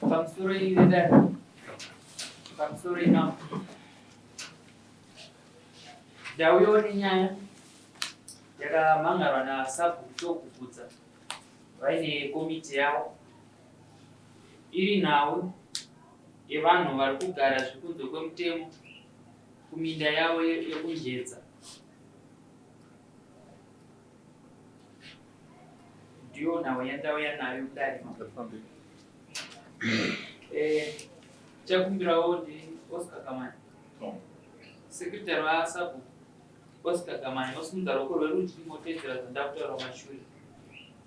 Pamusoro ivedare. Pamusoro imambo. Ndauyawo nenyaya yakamhan'arwa nasabhuku Chokuputsa vaine komiti yavo iri nhau yevanhu vari kugara zvekunze kwemutemo kuminda yavo yekunjedza. Ndiyo nhau yandauya nayo kudare. Eh, chakumbirawo ndi Oscar Kamani. Secretary vasabhuku Oscar Gamani osimudza ruoko rwerudyi motedzera zvandakutaura kumashure.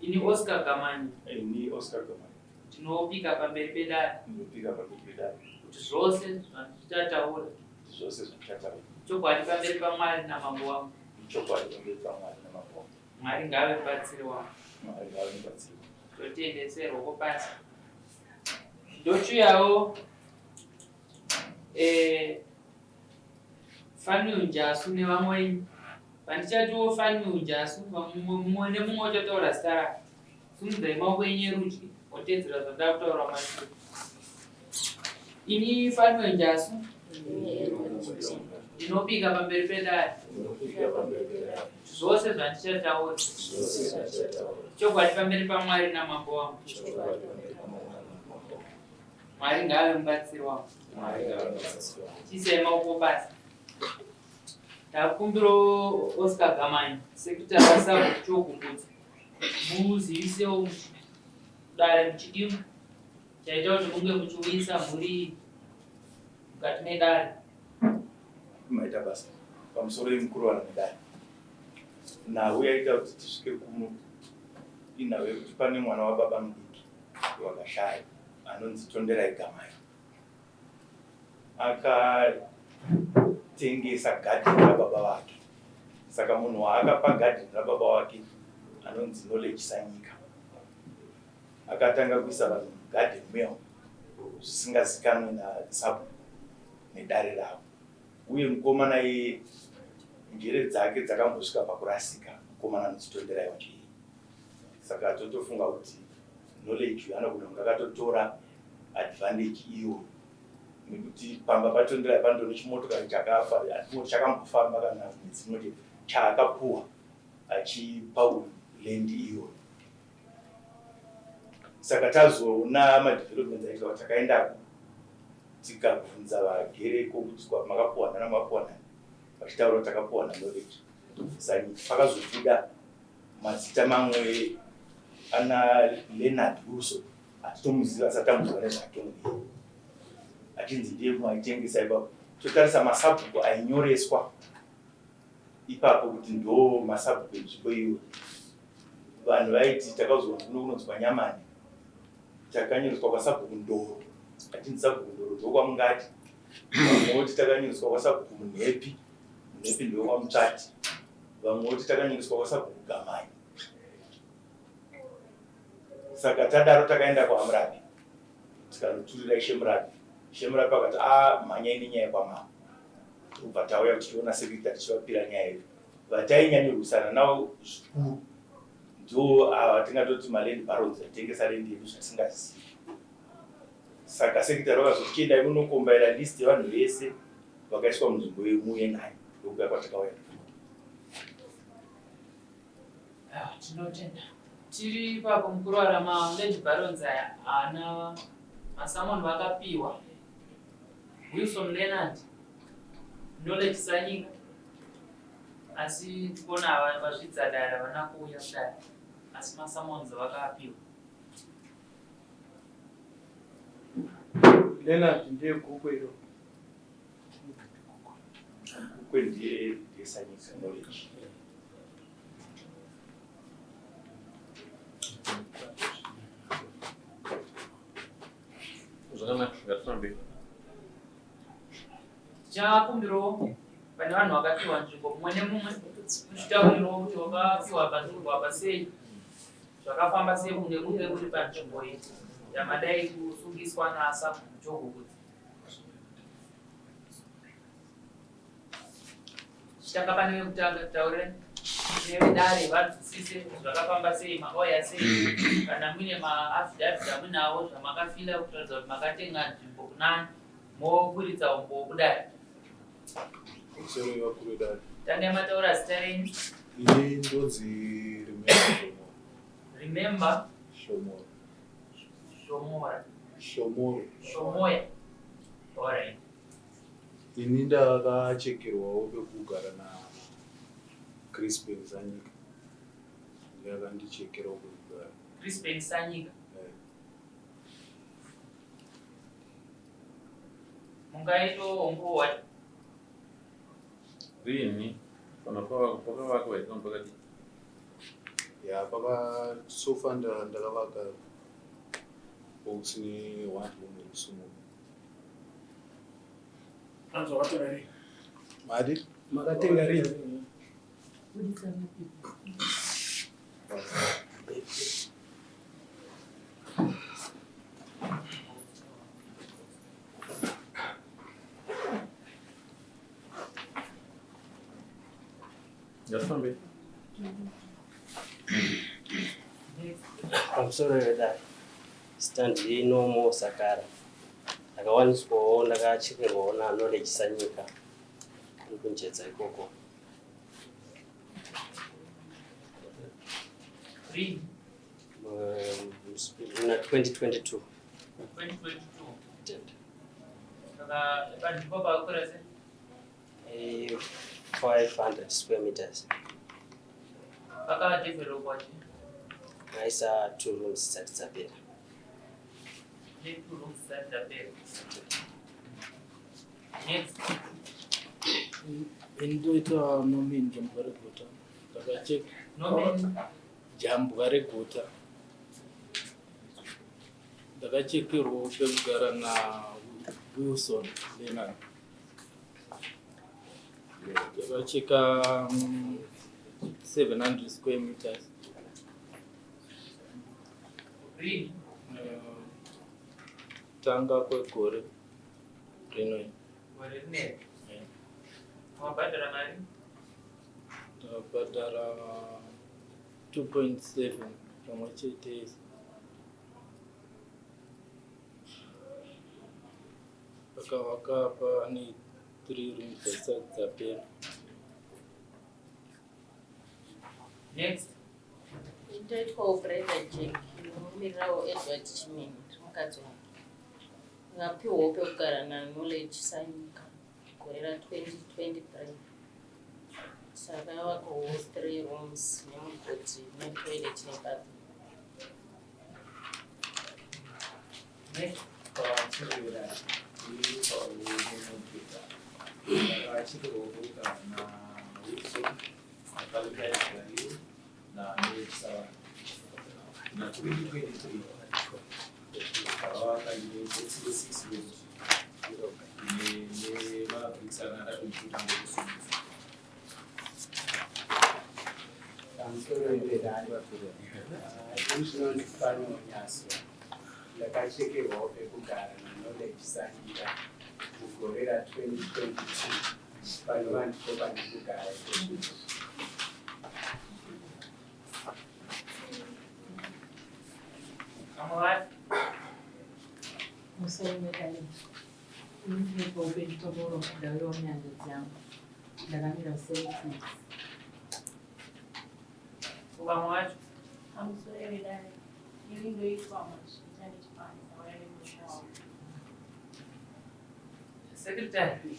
Ini Oscar Gamani. Ini Oscar Gamani. Ndinopika pamberi pedare. Ndinopika pamberi pedare. Kuti zvose zvandichataura. Kuti zvose zvandichataura. Chokwadi pamberi paMwari namambo wangu. Chokwadi pamberi paMwari namambo wangu. Mwari ngaave mubatsiri wangu. Mwari ngaave mubatsiri wangu. Totendese ruoko pasi. Ndochiuyawo eh Fanuel Njasu nevamwe venyu. Pandichatiwo Fanuel Njasu, mumwe nemumwe uchataura zita rake. Simudzai maoko enyu erudyi motedzera zvandava kutaura mashure. Ini Fanuel Njasu ndinopika pamberi pedare zvose zvandichataura chokwadi pamberi paMwari namambo wangu. Mwari ngaave mubatsiri wangu. Chiisai maoko pasi. Takumbiro Oscar Gamani sekretary waSabhuku Chokumbudza muzivisewo dare muchidimu chaita kuti munge muchiuyisa mhuri iyi mukati medare. Maita basa pamusoro yemukuru wana medare. Nhau yaita kuti tisvike kuno inhau yekuti pane mwana wababa mudiki wakashaya anonzi Tonderai Gamai akatengesa gadheni rababa vake. Saka munhu waakapa gadheni rababa wake anonzi Knowledge Sanyika akatanga kuisa vanhu mugadheni muya zvisingazikanwe nasabhuku nedare ravo. Uye mukomana iye njere dzake dzakambosvika pakurasika, mukomana anonzi Tonderai wacho iye. Saka totofunga kuti Knowledge uyu anogona kunge akatotora advantage iyoyo nekuti pamba paTonderai panoto nechimotokari chakafa hatingoti chakambofamba kana mwedzi mumwe chete chaakapuwa achipa uyu land iyoyo. Saka tazoona madevelopments aitwa takaendako tikabvunza vagereko kuti makapuwa nana makapuwa nani vachitaura kuti takapuwa naKnowledge saka pakazobuda Mazita mamwe ana Leonard Wilson hatitomuziva asati tambonzwa nezvake munhu iyeye achinzi ndiye mumwe aitengesa ipapo. Totarisa masabhuku ainyoreswa ipapo kuti ndo masabhuku enzvimbo iyoyo. Vanhu vaiti takaudzwa kuti kuno kunonzi kwaNyamani takanyoreswa kwasabhuku Ndoro achinzi sabhuku Ndoro ndokwamungati. Vamwe voti takanyoreswa kwasabhuku Munhepi, Munhepi ndokwaMutsvati. Vamwe voti takanyoreswa kwasabhuku Gamai. Saka tadaro takaenda kwaMurapi tikanoturira Ishe Murapi. Ishe Murapi akati a ah, mhanyai nenyaya kwamambo. Tobva tauya kuti tiona sekretary tichivapira nyaya iyo. Vatainyanyorwisana navo zvikuru ndiwo ava tingatoti maland barons aitengesa land yedu zvatisingazivi. Saka sekretary vakazoti chiendai munokombaira list yevanhu vese vakaiswa munzvimbo yemuuye nayo ndokuya kwatakauya. Ah, tinotenda tiri ipapo mukurwara maland barons aya haana masamon vakapiwa Wilson Leonard Knowledge Sanyika asi ndikuona vazvidza dare havana kuuya kudare asi masamons vakapiwa. Leonard ndiye gukwe iro. Gukwe ndiye ndiye Sanyika Knowledge. Zvakanaka, ngatifambe. Tichakumbirawo pane vanhu vakapiwa nzvimbo mumwe nemumwe muchitaurirawo kuti wakapiwa panzvimbo apa sei zvakafamba sei kunge kunge kuri panzvimbo iyi yamadai kusungiswa nasabhuku Jogokudzi. Tichitanga pane wekutanga titaurire. Nevedare vanzwisise zvakafamba sei, makauya sei, kana muine maaffidavit amuinawo zvamakafila kuratidza kuti makatenga nzvimbo kunani, moburitsa umbowo kudare. Pamusoro yevakuru vedare. Tangai mataura zita renyu. Ini ndonzi Remember Shomoro. Remember Shomoro. Shomora. Shomoro. Shomoya. Alright. Ini ndakachekerwawo pekugara na Crispin Sanyika. Ndiye akandichekerawo pekugara. Crispin Sanyika. Eh. Mungaito umbowo wacho. Rini kana pakavakwa here kana pakadii? Ya paka so far ndakavaka box ne one room yekusumuka. Anzi wakatenga rini? Mari? Makatenga rini? Ngatifambe. Pamusoro vedare, stand inomo sakara ndakawaniswawo ndakachekerwawo naKnowledge Sanyika kunjedza ikoko. Rini? Muna 2022. 2022. Tenda. Saka panzvimbo pakakura sei? 500 square meters. Pakadevelopwa chii? Ngaisa 2 rooms dzisati dzapera. Ne 2 rooms dzisati dzapera. Next. Ini ndoita Norman Jambwa Reguta. Ndakacheka Norman Jambwa Reguta. Ndakachekerwawo pekugara na Wilson Leonard. Ndakacheka 700 square meters. Rini? Tanga kwegore rino. Gore rineri. Eh. Wabhadhara mari? Ndakabhadhara 2.7 pamwe chete. Pakavaka pane 3 rooms dzisati dzapera. Next. Ndoitwawo Brenda Jack, ndinomirirawo Edward Chimene, ndiri mukadzi wake. Ndakapiwawo pekugara naKnowledge Sanyika gore ra2023. Takavakawo 3 rooms nemugodhi netoilet nebathroom. Next. Pamusoro vedare, ndinoitwawo ndakachekerwawo pekugara naWilson Akalikai naKnowledge Sawara na 2023. Ndakavaka ndine 46 rooms nemabricks anga akatotanga kusimudzwa. Pamusoro vedare, ini zvinonzi Fanonyaso. Ndakachekerwawo pekugara naKnowledge Sanyika mugore ra2022, panova ndipo pandikugara ikozvino. Vamwe vapi? Musoro wedare, ini ndinoitwa Upenyu Toboro, ndauyawo nehanzvadzi yangu, ndakamira 76. Vamwe vacho? Pamusoro vedare, ini ndoitwa Mazvita Nechipani, ndauya nemusha wangu. Secretary,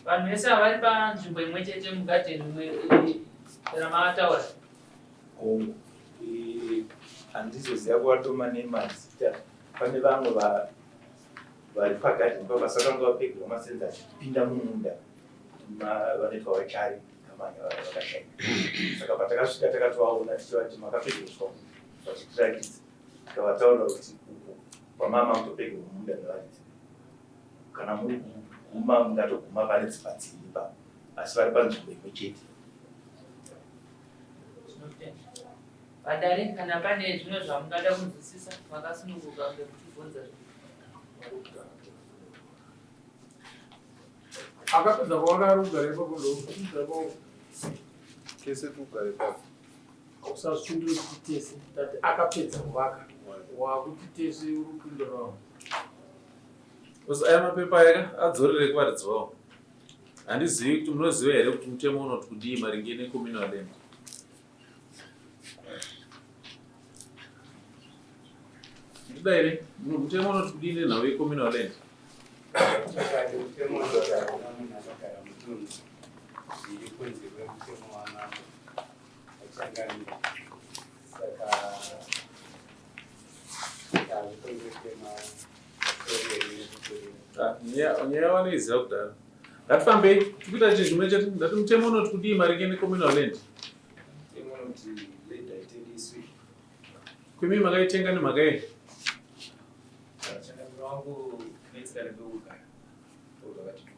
vanhu vese ava vari panzvimbo imwe chete mugadheni ramataura? Hongu, handizoziva kuvatoma nemazita. Pane vamwe vari pagadheni pavasakanga vapegwa masenza achipinda mumunda, vanoitwa vachari kamanya vakashaika. Saka patakasvika takatovaona tichivati makapegeswa, vachitirakidza, tikavataurira kuti uku kwamama mutopegwa mumunda nevaridzi, kana muri kuguma mungatoguma pane dzimba dziri ipapo, asi vari panzvimbo imwe chete. Tinotenda. Vadare, kana pane zvimwe zvamungada kunzwisisa, makasununguka kunge muchibvunza. Akapedza kuvaka ari kugara ipapo ndokudzapa. Tese tugare papo. Usazvipindure kuti tese tati akapedza kuvaka wakuti tese uri kupindurawo. Because aya mapepa aya adzorere kuvaridzi vawo. Handizivi kuti munoziva here kuti mutemo unoti kudii maringe necommunal land. Ndidaire, mutemo unoti kudii nenhau yecommunal land? Chokwadi mutemo unoti hakuna munhu anogara mudunhu zviri kunze kwemutemo wamambo achangamira. Saka hazvikonzerese masori edu nekukurira. Ah, nyaya vanoiziva kudhara. Ngatifambei, tikuita chinhu chimwe chete. Ndati mutemo unoti kudii maringe necommunal land? Mutemo unoti land haitengeswi. Kwemi makaitenga nemhaka yei? Changamire wangu netsika nepekugara ndozvakatituma.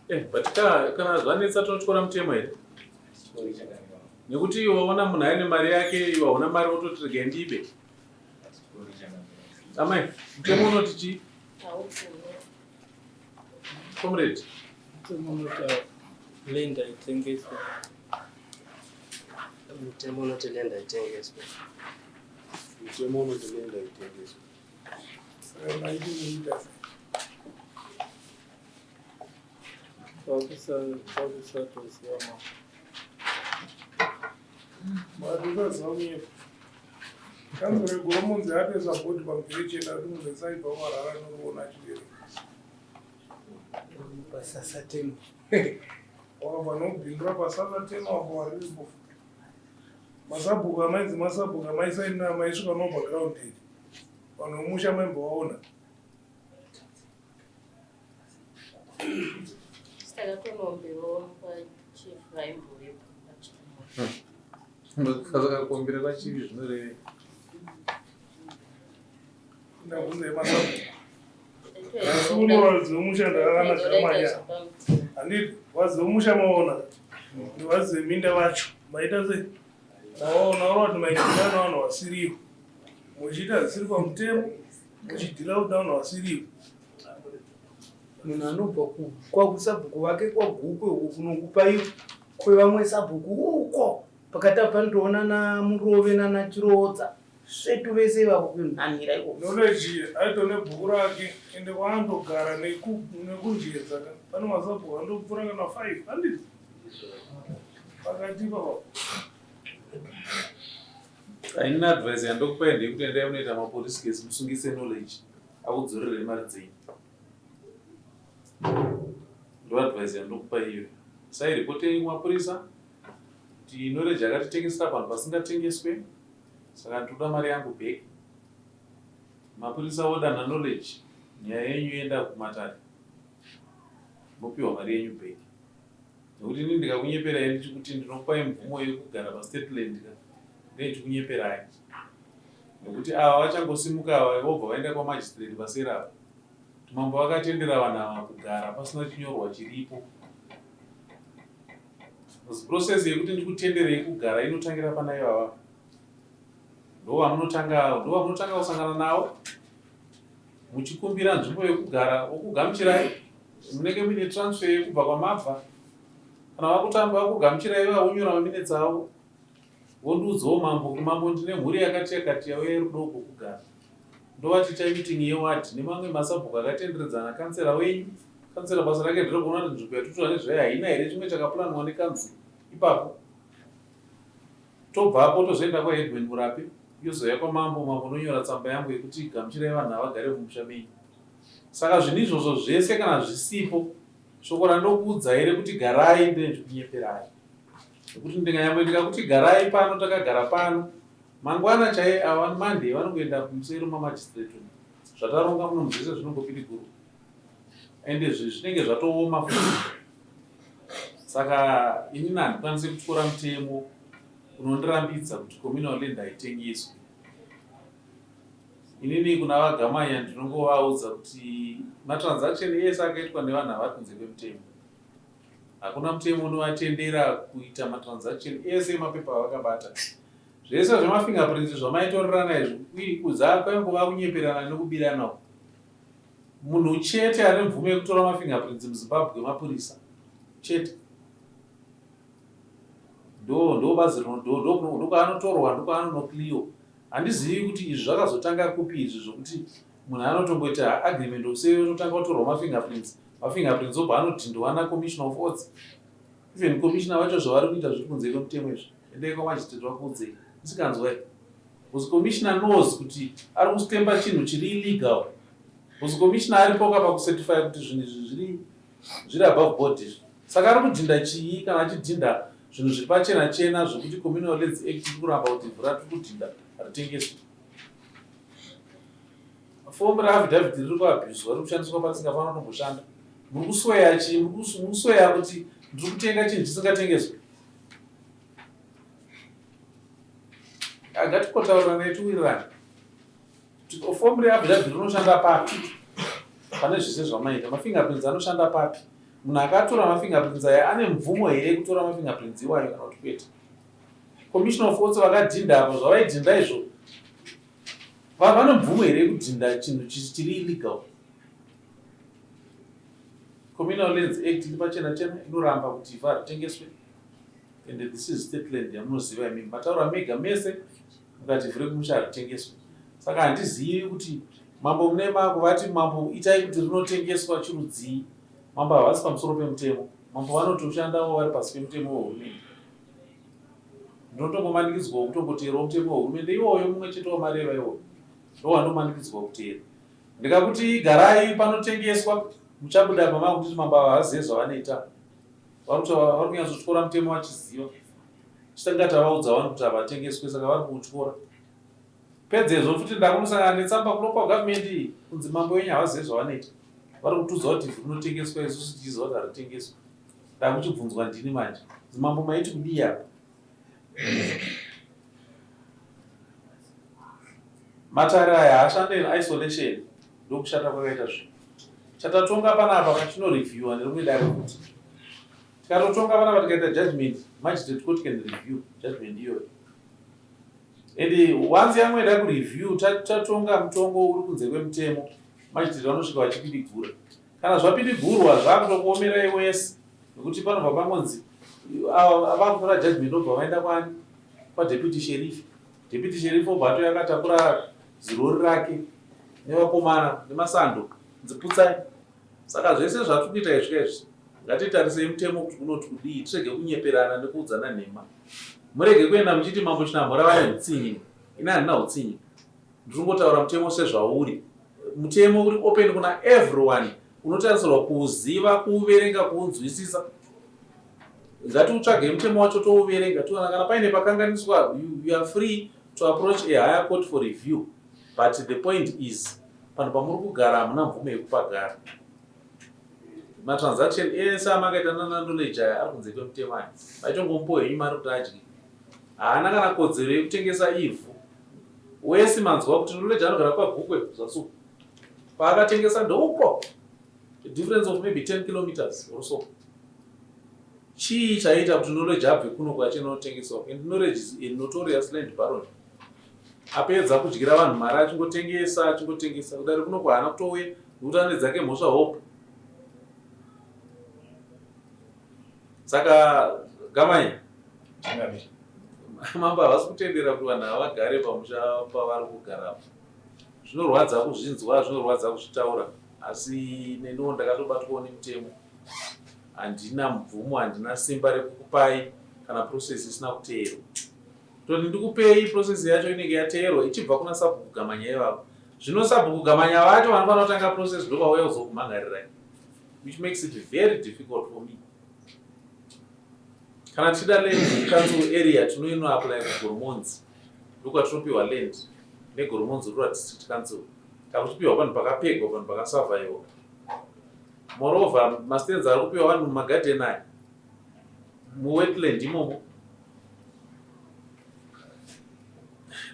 Eh, but kana zvanetsa tinotyora mutemo here? Hatityori changamire wangu. Nekuti iwe waona munhu aine mari yake, iwe hauna mari wototi regai ndibe. Hatityori changamire wangu. Amai, mutemo unoti chii? Haubvumi. Comrade. Mutemo unoti land haitengeswe. Mutemo unoti land haitengeswe. Mutemo unoti land haitengeswe. Saka maiti muita sei? Kwakusatoziva ma. Mati usaziva kunyepa. Kanzuro yeGoromonzi yatoisa bhodhi pamvere chena kuti munhu wese aibva kuHarare anoriona achiverenga. Pasasatema. Wakabva nokubhindura pasasatema apo wariripo. Masabhuku amainzi masabhuku amaisaina maisvika no background here. Vanhu vemusha maimbovaona. Takatonomberawo kwachief vaimbovepo pachimbo. Saka kwachivi zvinorevei? Ndabvunza yemasabhuku. Asi uno varidzi vemusha ndakavana zvakamanya. Handiti varidzi vemusha maona. Nevaridzi veminda vacho. Maita sei? Maona uri kuti maidhila nevanhu vasirivo. Muchiita zvisiri pamutemo, muchidhila kuti nevanhu vasirivo. Munhu anobva kwakusabhuku vake kwaGukwe uko kunokupai kwevamwe sabhuku uko pakati apa ndoona naMurove nanaChiroodza svetu vese ivavo kunhanhira ikoko. Knowledge aito nebhuku rake ende kwaanotogara nekunjedza ka pane masabhuku andopfuura kana 5 handiti pakati ipapo. Haina advice yandokupai ndeyekuti endai munoita mapolice case musungise Knowledge akudzorere mari dzenyu. Ndo advice yandokupai iyoyo. Sairipotei kumapurisa kuti Knowledge akatitengesera panhu pasingatengeswe saka ndinoda mari yangu back. Mapurisa odana Knowledge nyaya yenyu yoenda kumatare mopiwa mari yenyu back. Nekuti inini ndikakunyeperai ndichikuti ndinokupai mvumo yekugara pastate land ka ndeichikunyeperai. Nekuti ava vachangosimuka ava vobva vaenda kwamagistrate paseri apa. Kuti mambo vakatendera vanhu ava kugara pasina chinyorwa chiripo. Process yekuti ndikutenderei kugara inotangira pana ivava. Ndovanunotanga kusangana navo muchikumbira nzvimbo yekugara vokugamuchirai munenge muine transfer yekubva kwamabva. Kana vakutamba vakugamuchirai vaunyora maminutes avo vondiudzawo mambo kuti mambo ndine mhuri yakati yakati yauya iri kudawo kwekugara. Ndovati itai meeting yeward nemamwe masabhuku akatenderedzana kansela wenyu. Kansela basa rake nderekuona kuti nzvimbo yatiri kutora nezvayo haina here chimwe chakaplanwa nekanzuru ipapo. Tobvapo tozoenda kwaheadman Murape yozouya kwamambo mambo unonyora tsamba yangu yekuti gamuchirai vanhu ava vagare mumusha menyu. Saka zvinhu izvozvo zvese kana zvisipo shoko randokuudzai rekuti garai ndezvekunyeperai. Nekuti ndikanyangwe ndikakuti garai pano takagara pano mangwana chaiye ava Monday vanongoenda kumusero mamagistrate umu. Zvataronga muno zvese zvinongopidigurwa. Ende zvinenge zvatooma futi. Saka inini handikwanisi kutyora mutemo unondirambidza kuti communal land haitengeswi. Inini kuna vaGamanya ndinongovaudza kuti matransaction ese akaitwa nevanhu ava kunze kwemutemo. Hakuna mutemo unovatendera kuita matransaction ese emapepa avakabata. Zvese zvemafingerprints zvamaitorerana izvi kudza kwaingova kunyeperana nekubirana uko. Munhu chete ane mvumo yekutora mafingerprints muZimbabwe mapurisa chete. Ndo ndo bazi rino ndo ndokwaanotorwa ndokwaanonoclear. Handizivi kuti izvi zvakazotanga kupi izvi zvokuti munhu anotomboita agreement of sale ototanga kutorwa mafingerprints, mafingerprints obva anodhindwa nacommissioner of oaths. Even commissioner vacho zvavari kuita zviri kunze kwemutemo izvi. Endai kwamagistrate vakuudzei. Musikanzwa here? Because commissioner knows kuti ari kustemba chinhu chiri illegal. Because commissioner aripo ka pakucertify kuti zvinhu izvi zviri zviri above board izvi. Saka ari kudhinda chii kana achidhinda zvinhu zviri pachena chena zvekuti Communal Lands Act iri kuramba kuti ivhu ratiri kudhinda ritengeswe. Fomu reaffidavit riri kuabhuzwa riri kushandiswa parisingafanira kutomboshanda. Muri kusweya chii? Muri kusweya kuti ndiri kutenga chinhu chisingatengeswe. Ngatikotauriranai tiwirirane. Fomu reaffidavit rinoshanda papi? Pane zvese zvamaita. Mafingerprints anoshanda papi? Munhu akatora mafingerprints aya ane mvumo here yekutora mafingerprints iwayo kana kuti kwete? Commissioner of Oaths vakadhinda apa zvavaidhinda izvo vane mvumo here yekudhinda chinhu chiri illegal? Communal Lands Act iri pachena chena inoramba kuti ivhu haritengeswe and this is state land yamunoziva imimi mataura mega mese mukati ivhu rekumusha haritengeswe. Saka handizivi kuti mambo mune makuvati mambo itai kuti rinotengeswa chirudzii. Mambo havasi pamusoro pemutemo. Mambo vanotoshandawo vari pasi pemutemo wehurumende. Ndinotongomanikidzwawo kutongoteerawo mutemo wehurumende iwoyo mumwe chete wamareva iwoyo. Ndowandomanikidzwa kuteera. Ndikakuti garai panotengeswa muchabuda apa makutiti mambo ava havazive zvavanoita. Vari kunyatsotyora mutemo vachiziva. Chisanga tavaudza vanhu kuti havatengeswe saka vari kuutyora. Pedzezvo futi ndakunosangana netsamba kulocal government iyi kunzi mambo wenyu havazive zvavanoita. Vari kutiudza kuti ivhu rinotengeswa isusu tichiziva kuti haritengeswi. Ndakuchibvunzwa ndini manje. Kunzi mambo maiti kudii apa? Matare aya haashande in isolation ndokushata kwakaita zvinhu. Chatatonga panapa pachinoreviewa nerimwe dare futi. Tikatotonga panapa tikaita judgment, magistrate court can review judgment iyoyo. And once yangoenda kureview tatonga mutongo uri kunze kwemutemo, magistrate vanosvika vachipidigura. Kana zvapidigurwa zvakutokuomerai wese nekuti panobva pangonzi vakutora judgment obva vaenda kwani kwadeputy sheriff. Deputy sheriff obva atouya akatakura zirori rake nevakomana nemasando nziputsai. Saka zvese zvatiri kuita izvi kaizvi ngatitarisei mutemo kuti unoti kudii tirege kunyeperana nekuudzana nhema. Murege kuenda muchiti mambo Chinamhora vane hutsinye. Ini handina hutsinye. Ndiri kungotaura mutemo sezvauri. Mutemo uri open kuna everyone. Unotarisirwa kuuziva, kuuverenga, kuunzwisisa. Ngatiutsvagei mutemo wacho touverenga toona kana paine pakanganiswa you are free to approach a higher court for review. But the point is panhu pamuri kugara hamuna mvumo yekupagara. Matransaction ese amakaita nana Knowledge aya ari kunze kwemutemo aya. Maitongomupawo henyu mari kuti adye. Haana kana kodzero yekutengesa ivhu. Wese manzwa kuti Knowledge anogara kwaGukwe zasi uko. Paakatengesa ndeuko. A difference of maybe 10 kilometers or so. Chii chaiita kuti Knowledge abve kuno kwachinotengeswa? And Knowledge is a notorious land baron. Apedza kudyira vanhu mari achingotengesa achingotengesa. Kudare kuno kwaana kutouya nekuti ane dzake mhosva hope. Saka Gamai mambo havasi kutendera kuti vanhu ava vagare pamusha pavari kugara apa. Zvinorwadza kuzvinzwa, zvinorwadza kuzvitaura, asi neniwo ndakatobatwawo nemutemo. Handina mvumo, handina simba rekukupai kana process isina kuteerwa. Toti ndikupei process yacho inenge yateerwa ichibva kuna sabhuku Gamanya ivavo. Zvino sabhuku Gamanya vacho vanofanira kutanga process ndovauya kuzokumhangarirai, which makes it very difficult for me. Kana tichida land council area tinoino apply kuGoromonzi, ndokwatinopiwa land neGoromonzi Rural District Council. Takuchipiwa panhu pakapegwa, panhu pakasavhaiwa. Moreover, mastands ari kupiwa vanhu mumagadheni aya muwetland imomo.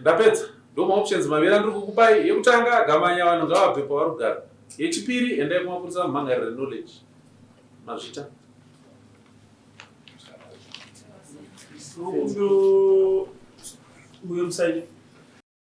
Ndapedza. Ndo maoptions maviri andiri kukupai. Yekutanga, Gamanya vanhu ngavabve pavari kugara. Yechipiri, endai kumapurisa mumhangarire Knowledge. Mazvita. Uyo musaini.